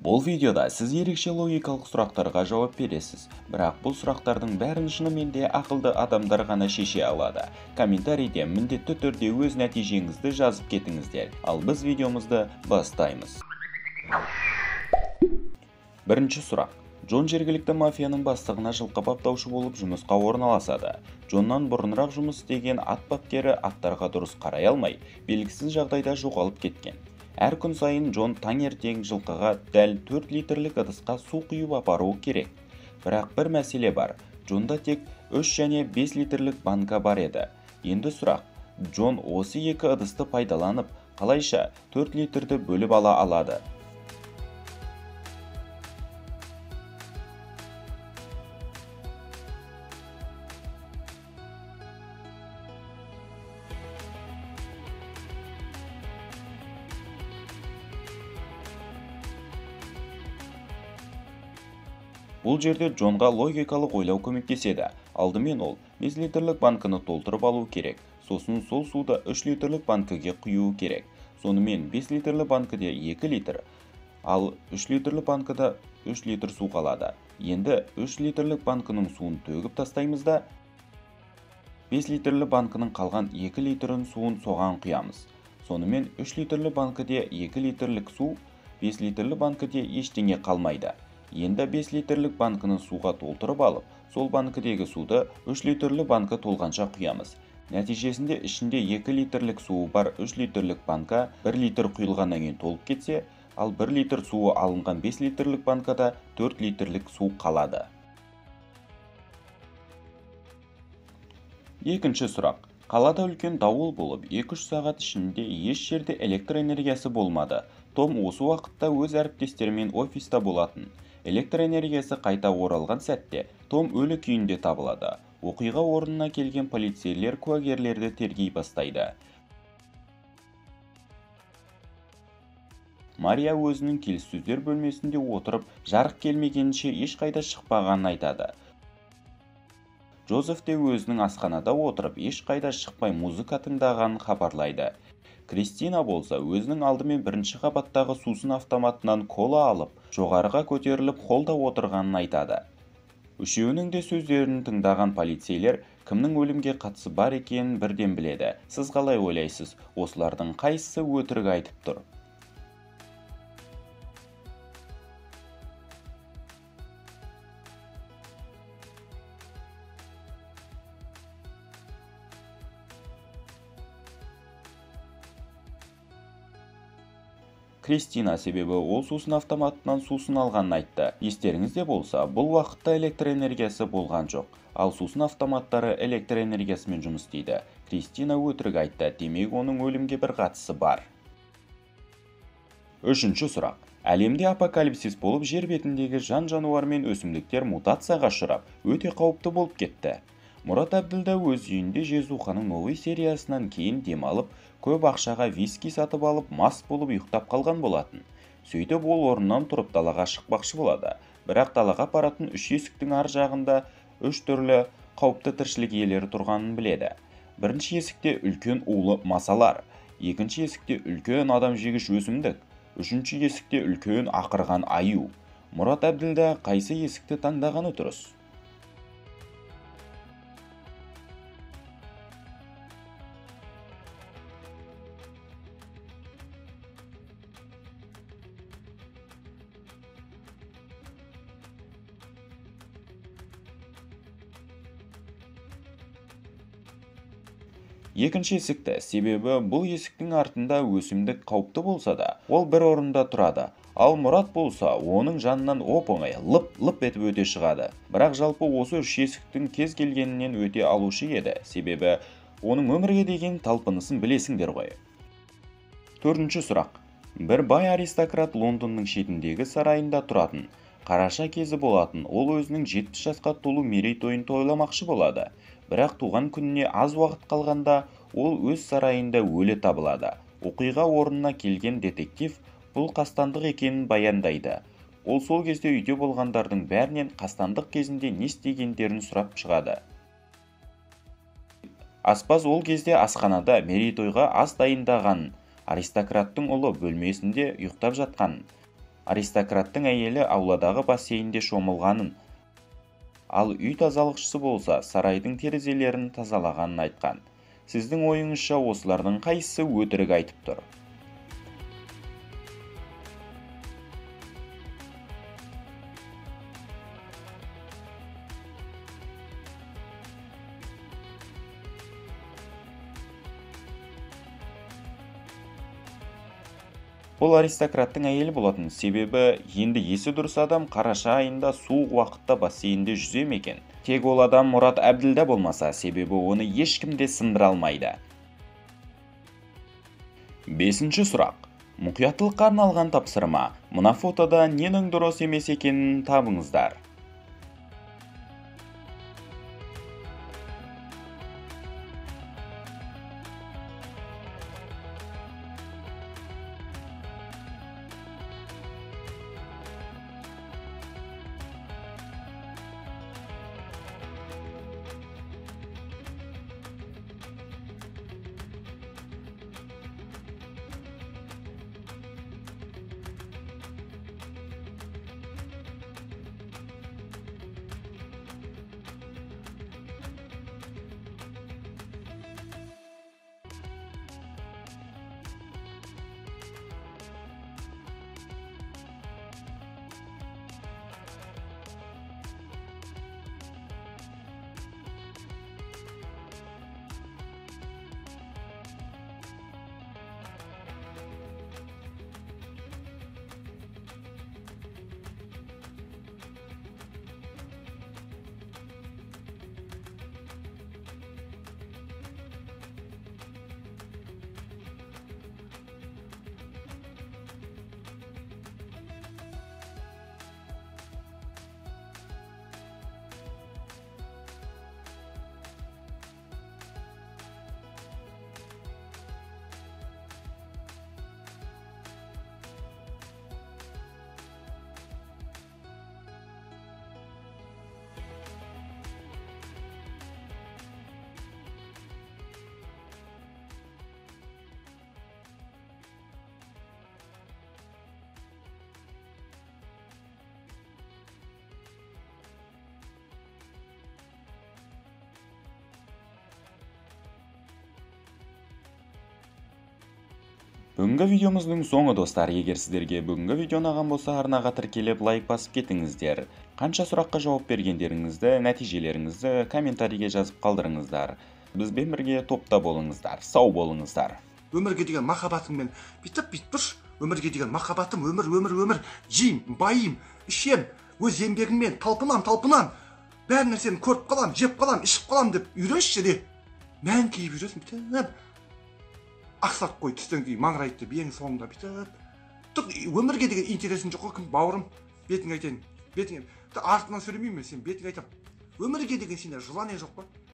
Бұл видеода сіз ерекше логикалық сұрақтарға жауап бересіз, бірақ бұл сұрақтардың бәрін шынымен де ақылды адамдар ғана шеше алады. Комментарийде міндетті түрде өз нәтижеңізді жазып кетіңіздер. Ал біз видеомызды бастаймыз. Бірінші сұрақ. Джон жергілікті мафияның бастығына жылқы баптаушы болып жұмысқа орналасады. Джоннан бұрынырақ жұмыс істеген ат бапкері аттарға дұрыс қарай алмай, белгісіз жағдайда жоғалып кеткен. Әр күн сайын Джон таңертең жылқыға дәл 4 литрлік ыдысқа су құйып апаруы керек. Бірақ бір мәселе бар. Джонда тек 3 және 5 литрлік банка бар еді. Енді сұрақ, Джон осы екі ыдысты пайдаланып, қалайша 4 литрді бөліп ала алады? Бұл жерде Джонға логикалық ойлау көмектеседі. Алдымен ол 5 литрлік банкіні толтырып алу керек. Сосын сол суды 3 литрлік банкіге құю керек. Сонымен 5 литрлі банкіде 2 литр, ал 3 литрлі банкіде 3 литр су қалады. Енді 3 литрлік банкінің суын төгіп тастаймыз да 5 литрлі банкінің қалған 2 литрін суын соған құямыз. Сонымен 3 литрлі банкіде 2 литрлік су, 5 литрлі банкіде ештеңе қалмайды. Енді 5 литрлік банкіні суға толтырып алып, сол банкідегі суды 3 литрлі банкі толғанша құямыз. Нәтижесінде ішінде 2 литрлік суы бар 3 литрлік банка 1 литр құйылғаннан кейін толып кетсе, ал 1 литр суы алынған 5 литрлік банкада 4 литрлік су қалады. Екінші сұрақ. Қалада үлкен дауыл болып, 2-3 сағат ішінде еш жерде электр энергиясы болмады. Том осы уақытта өз әріптестерімен офиста болатын. Электр энергиясы қайта оралған сәтте Том өлі күйінде табылады. Оқиға орнына келген полицейлер куәгерлерді тергей бастайды. Мария өзінің келіссөздер бөлмесінде отырып, жарық келмегенше ешқайда шықпағанын айтады. Джозеф те өзінің асханада отырып, ешқайда шықпай музыка тыңдағанын хабарлайды. Кристина болса, өзінің алдымен бірінші қабаттағы сусын автоматынан кола алып, жоғарыға көтеріліп холда отырғанын айтады. Үшеуінің де сөздерін тыңдаған полицейлер кімнің өлімге қатысы бар екенін бірден біледі. Сіз қалай ойлайсыз, осылардың қайсысы өтірік айтып тұр? Кристина, себебі ол сусын автоматынан сусын алғанын айтты. Естеріңізде болса, бұл уақытта электр энергиясы болған жоқ, ал сусын автоматтары электр энергиясымен жұмыс істейді. Кристина өтірік айтты, демек оның өлімге бір қатысы бар. Үшінші сұрақ. Әлемде апокалипсис болып, жер бетіндегі жан-жануар мен өсімдіктер мутацияға ұшырап, өте қауіпті болып кетті. Мұрат Әбділда өз үйінде Жезуханың новый сериясынан кейін демалып, көп ақшаға виски сатып алып, мас болып ұйықтап қалған болатын. Сөйтіп ол орнынан тұрып далаға шықпақшы болады. Бірақ далаға апаратын үш есіктің ар жағында үш түрлі қауіпті тіршілік иелері тұрғанын біледі. Бірінші есікте үлкен улы масалар, екінші есікте үлкен адам жегіш өсімдік, үшінші есікте үлкен ақырған аю. Мұрат Әбділда қайсы есікті таңдағаны дұрыс? Екінші есікті, себебі бұл есіктің артында өсімдік қауіпті болса да, ол бір орында тұрады. Ал Мұрат болса, оның жанынан оп-оңай лып-лып етіп өте шығады. Бірақ жалпы осы үш есіктің кез келгенінен өте алушы еді, себебі оның өмірге деген талпынысын білесіңдер ғой. Төртінші сұрақ. Бір бай аристократ Лондонның шетіндегі сарайында тұратын. Қараша кезі болатын, ол өзінің 70 жасқа толу мерейтойын тойламақшы болады. Бірақ туған күніне аз уақыт қалғанда, ол өз сарайында өлі табылады. Оқиға орнына келген детектив бұл қастандық екенін баяндайды. Ол сол кезде үйде болғандардың бәрінен қастандық кезінде не істегендерін сұрап шығады. Аспаз ол кезде асханада мерейтойға ас дайындаған, аристократтың ұлы бөлмесінде ұйықтап жатқан. Аристократтың әйелі ауладағы бассейнде шомылғанын, ал үй тазалықшысы болса, сарайдың терезелерін тазалағанын айтқан. Сіздің ойыңызша осылардың қайсысы өтірік айтып тұр? Бұл аристократтың әйелі болатын, себебі енді есі дұрыс адам қараша айында суық уақытта бассейнде жүзе ме екен? Тек ол адам Мұрат Әбділда болмаса, себебі оны ешкім де сындыра алмайды. Бесінші сұрақ. Мұқияттылыққа арналған тапсырма. Мына фотода ненің дұрыс емес екенін табыңыздар. Бүгінгі видеомыздың соңы, достар. Егер сіздерге бүгінгі видео ұнаған болса, арнаға тіркеліп лайк басып кетіңіздер. Қанша сұраққа жауап бергендеріңізді, нәтижелеріңізді комментарийге жазып қалдырыңыздар. Бізбен бірге топта болыңыздар. Сау болыңыздар. Өмірге деген махаббатыңмен бүйтіп бүйтіп тұршы. Өмірге деген махаббатым, өмір, өмір, өмір. Жейм, байым, ішем, өз еңбегіммен талпынам, талпынам. Бәр нәрсені көріп қалам, жеп қалам, ішіп қалам деп үйренші де. Мән киіп жүресің, бүйтіп. Ақсақ қой түстен кейін маңырайды деп ең соңында бүйтіп. Түк өмірге деген интересің жоқ қой, кім бауырым, бетіңе айтайын. Бетіңе артынан сөйлемеймін мен, сен бетіңе айтамын. Өмірге деген сенде желание жоқ па?